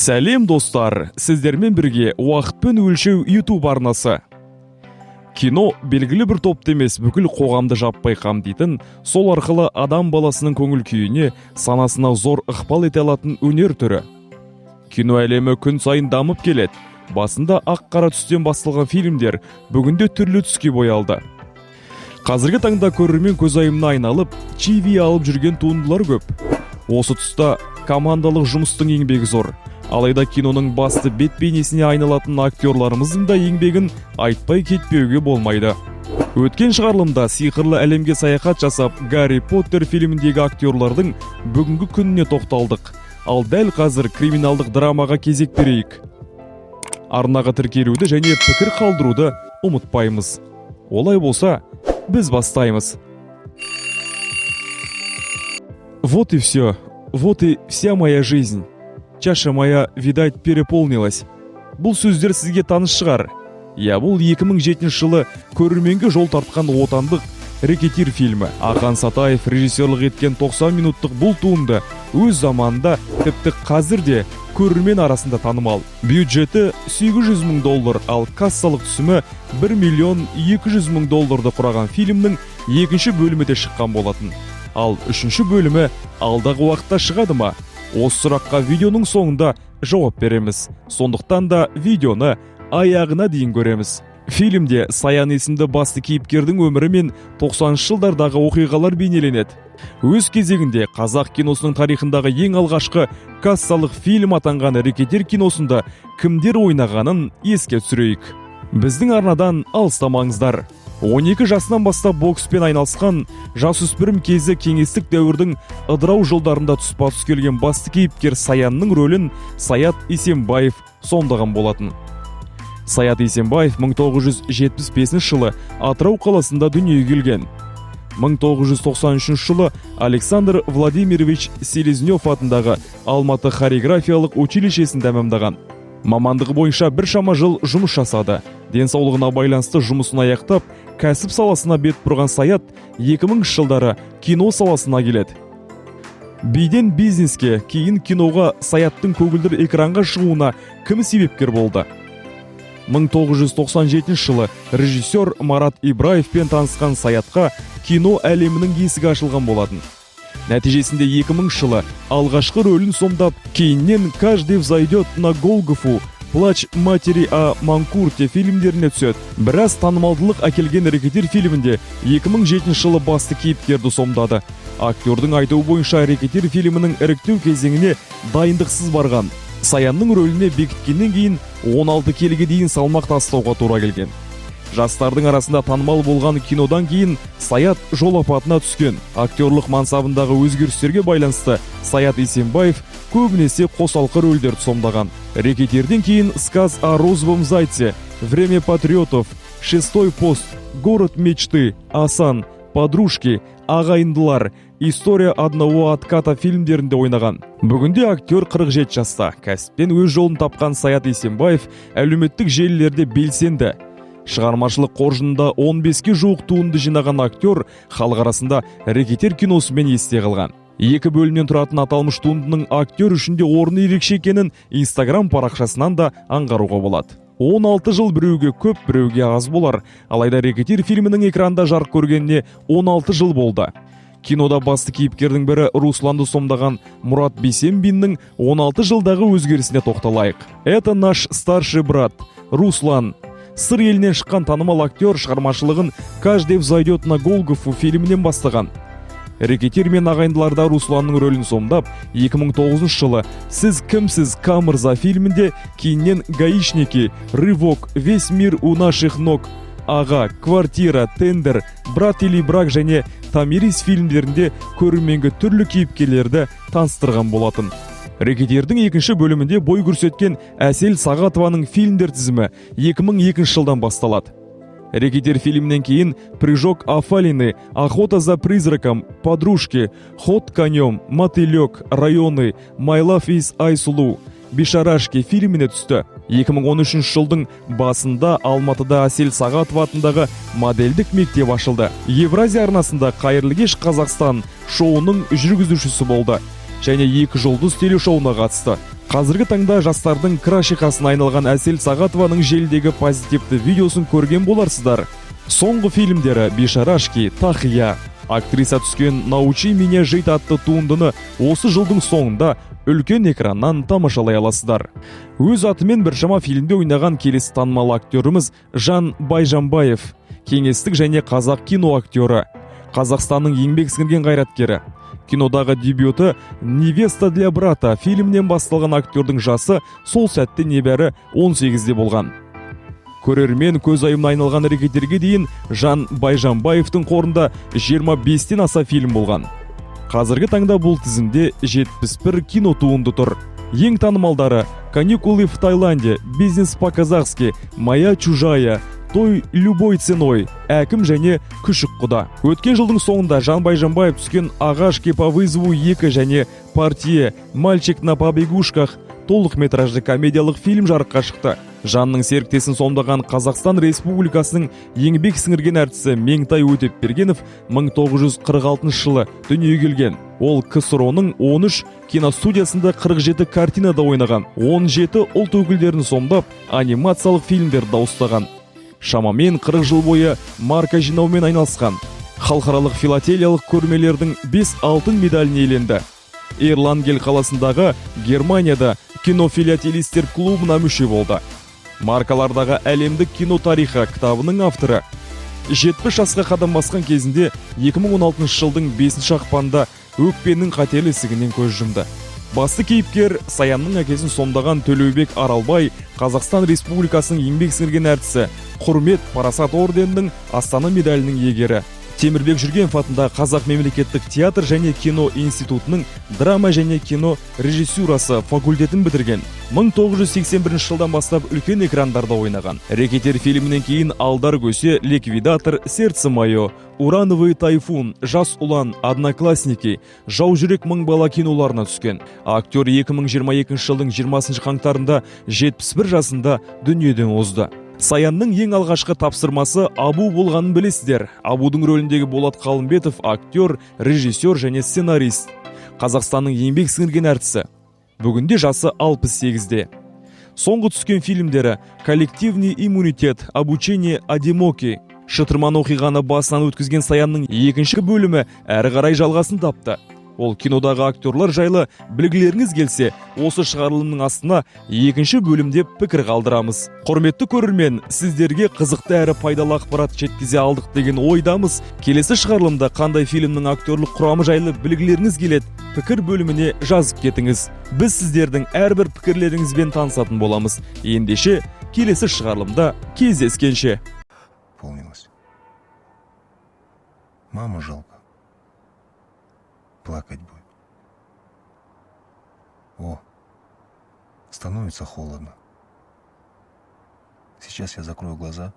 Сәлем, достар! Сіздермен бірге Уақытпен өлшеу YouTube арнасы. Кино белгілі бір топты емес, бүкіл қоғамды жаппай қамтитын, сол арқылы адам баласының көңіл күйіне, санасына зор ықпал ете алатын өнер түрі. Кино әлемі күн сайын дамып келеді. Басында ақ қара түстен басталған фильмдер бүгінде түрлі түске боялды. Қазіргі таңда көрермен көзайымына айналып, чиви алып жүрген туындылар көп. Осы тұста командалық жұмыстың еңбегі зор. Алайда киноның басты бет бейнесіне айналатын актерларымыздың да еңбегін айтпай кетпеуге болмайды. Өткен шығарылымда сиқырлы әлемге саяхат жасап, «Гарри Поттер» фильміндегі актерлардың бүгінгі күніне тоқталдық. Ал дәл қазір криминалдық драмаға кезек берейік. Арнаға тіркелуді және пікір қалдыруды ұмытпаймыз. Олай болса, біз бастаймыз. Вот и все. Вот и вся моя жизнь. Чаша моя, видать, переполнилась. Бұл сөздер сізге таныс шығар. Иә, бұл 2007 жылы көрерменге жол тартқан отандық «Рэкетир» фильмі. Ақан Сатаев режиссерлық еткен 90 минуттық бұл туынды өз заманында, тіпті қазір де көрермен арасында танымал. Бюджеті 800 мың доллар, ал кассалық түсімі 1 миллион 200 мың долларды құраған фильмнің екінші бөлімі де шыққан болатын. Ал үшінші бөлімі алдағы уақытта шығады ма? Осы сұраққа видеоның соңында жауап береміз. Сондықтан да видеоны аяғына дейін көреміз. Фильмде Саян есімді басты кейіпкердің өмірі мен 90 жылдардағы оқиғалар бейнеленеді. Өз кезегінде қазақ киносының тарихындағы ең алғашқы кассалық фильм атанған «Рэкетир» киносында кімдер ойнағанын еске түсірейік. Біздің арнадан алыстамаңыздар. 12 жасынан бастап бокспен айналысқан, жасөспірім кезі кеңестік дәуірдің ыдырау жылдарында тұспа тұс келген басты кейіпкер Саянның рөлін Саят Есенбаев сомдаған болатын. Саят Есенбаев 1975 жылы Атырау қаласында дүниеге келген. 1993 жылы Александр Владимирович Селезнев атындағы Алматы хореографиялық училищесін тәмамдаған. Мамандығы бойынша біршама жыл жұмыс жасады. Денсаулығына байланысты жұмысын аяқтап, кәсіп саласына бет бұрған Саят 2000 жылдары кино саласына келеді. Биден бизнеске, кейін киноға Саяттың көгілдір экранға шығуына кім себепкер болды? 1997 жылы режиссер Марат Ибраевпен танысқан Саятқа кино әлемінің есігі ашылған болатын. Нәтижесінде 2000 жылы алғашқы рөлін сомдап, кейіннен «Каждый взойдет на Голгофу», «Плач матери о манкурте» фильмдеріне түседі. Біраз танымалдылық әкелген «Рэкетир» фильмінде 2007 жылы басты кейіпкерді сомдады. Актердің айтуы бойынша, «Рэкетир» фильмінің іріктеу кезеңіне дайындықсыз барған. Саянның рөліне бекіткеннен кейін 16 келіге дейін салмақ тастауға тура келген. Жастардың арасында танымал болған кинодан кейін Саят жол апатына түскен. Актерлық мансабындағы өзгерістерге байланысты Саят Есенбаев көбінесе қосалқы рөлдерді сомдаған. «Рэкетирден» кейін «Сказ о розовом зайце», «Время патриотов», «Шестой пост», «Город мечты», «Асан», «Подружки», «Ағайындылар», «История одного отката» фильмдерінде ойнаған. Бүгінде актер 47 жаста. Кәсіптен өз жолын тапқан Саят Есенбаев әлеуметтік желілерде белсенді. Шығармашылық қоржынында 15-ке жуық туынды жинаған актер халық арасында «Рэкетир» киносымен есте қалған. Екі бөлімнен тұратын аталмыш туындының актер үшін де орны ерекше екенін Инстаграм парақшасынан да аңғаруға болады. 16 жыл біреуге көп, біреуге аз болар. Алайда «Рэкетир» фильмінің экранда жарық көргеніне 16 жыл болды. Кинода басты кейіпкердің бірі Русланды сомдаған Мұрат Бейсенбиннің 16 жылдағы өзгерісіне тоқталайық. Это наш старший брат Руслан. Сыр елінен шыққан танымал актер шығармашылығын «Каждый взойдет на Голгофу» фильмінен бастаған. «Рэкетир» мен «Ағайындыларда» Русланның рөлін сомдап, 2009 жылы «Сіз кімсіз, К мырза» фильмінде, кейіннен «Гаишники», «Рывок», «Весь мир у наших ног», «Аға», «Квартира», «Тендер», «Брат или брак» және «Томирис» фильмдерінде көрерменге түрлі кейіпкерлерді таныстырған болатын. «Рэкетирдің» екінші бөлімінде бой көрсеткен Әсел Сағатованың фильмдер тізімі 2002 жылдан басталады. «Рэкетир» фильмінен кейін «Прыжок Афалины», «Охота за призраком», «Подружки», «Ход конем», «Мотылек», «Районы», «My Love is Айсулу», «Бишарашки» фильміне түсті. 2013 жылдың басында Алматыда Әсел Сағатова атындағы модельдік мектеп ашылды. Евразия арнасында «Қайырлы кеш, Қазақстан» шоуының жүргізушісі болды және «Екі жұлдыз» телешоуына қатысты. Қазіргі таңда жастардың крашихасына айналған Әсел Сағатованың желідегі позитивті видеосын көрген боларсыздар. Соңғы фильмдері «Бишарашки», «Тақия». Актриса түскен «Научи меня жить» атты туындыны осы жылдың соңында үлкен экраннан тамашалай аласыздар. Өз атымен біршама фильмде ойнаған келесі танымал актеріміз Жан Байжанбаев, кеңестік және қазақ кино актері, Қазақстанның еңбек сіңірген қайраткері. Кинодағы дебюті «Невеста для брата» фильмінен басталған актердің жасы сол сәтте небәрі 18-де болған. Көрермен көзайымына айналған «Рэкетирге» дейін Жан Байжанбаевтың қорында 25-тен аса фильм болған. Қазіргі таңда бұл тізімде 71 кино туынды тұр. Ең танымалдары: «Каникулы в Таиланде», «Бизнес по-казахски», «Моя чужая», «Той любой ценой», «Әкім» және «Күшік құда». Өткен жылдың соңында Жан Байжанбаев түскен «Ағашки по вызову 2» және «Портье. Мальчик на побегушках» толық метражды комедиялық фильм жарыққа шықты. Жанның серіктесін сомдаған Қазақстан Республикасының еңбек сіңірген әртісі Меңтай Өтепбергенов 1946 жылы дүниеге келген. Ол КСРО-ның 13 киностудиясында 47 картинада ойнаған, 17 ұлт өкілдерін сомдап, анимациялық фильмдер дауыстаған. Шамамен 40 жыл бойы марка жинаумен айналысқан. Халықаралық филателиялық көрмелердің 5 алтын медалін иеленді. Эрланген қаласындағы, Германияда, кинофилателистер клубына мүше болды. «Маркалардағы әлемдік кино тарихы» кітабының авторы. 70 жасқа қадам басқан кезінде 2016 жылдың 5 ақпанында өкпенің қатерлі ісігінен көз жұмды. Басты кейіпкер Саянның әкесін сомдаған Төлеубек Аралбай Қазақстан Республикасының еңбек сіңірген әртісі, Құрмет Парасат орденінің Астана медалінің иегері. Темірбек Жүргенов атындағы Қазақ мемлекеттік театр және кино институтының драма және кино режиссурасы факультетін бітірген. 1981 жылдан бастап үлкен экрандарда ойнаған. «Рэкетир» фильмінен кейін «Алдар Көсе», «Ликвидатор», «Сердце мое», «Урановый тайфун», «Жас ұлан», «Одноклассники», «Жау жүрек мың бала» киноларына түскен. Актер 2022 жылдың 20 қаңтарында 71 жасында дүниеден озды. Саянның ең алғашқы тапсырмасы Абу болғанын білесіздер. Абудың рөліндегі Болат Қалымбетов актер, режиссер және сценарист. Қазақстанның еңбек сіңірген әртісі. Бүгінде жасы 68-де. Соңғы түскен фильмдері: «Коллективный иммунитет», «Обучение Одимоки». Шытырман оқиғаны басынан өткізген Саянның екінші бөлімі әрі қарай жалғасын тапты. Ол кинодағы актерлар жайлы білгілеріңіз келсе, осы шығарылымның астына екінші бөлім деп пікір қалдырамыз. Құрметті көрермен, сіздерге қызықты әрі пайдалы ақпарат жеткізе алдық деген ойдамыз. Келесі шығарылымда қандай фильмнің актерлік құрамы жайлы білгілеріңіз келеді, пікір бөліміне жазып кетіңіз. Біз сіздердің әрбір пікірлеріңізбен танысатын боламыз. Ендеше, келесі шығарылымда кездескенше. Полнилось. Маму жалко. Плакать будет. О, становится холодно. Сейчас я закрою глаза.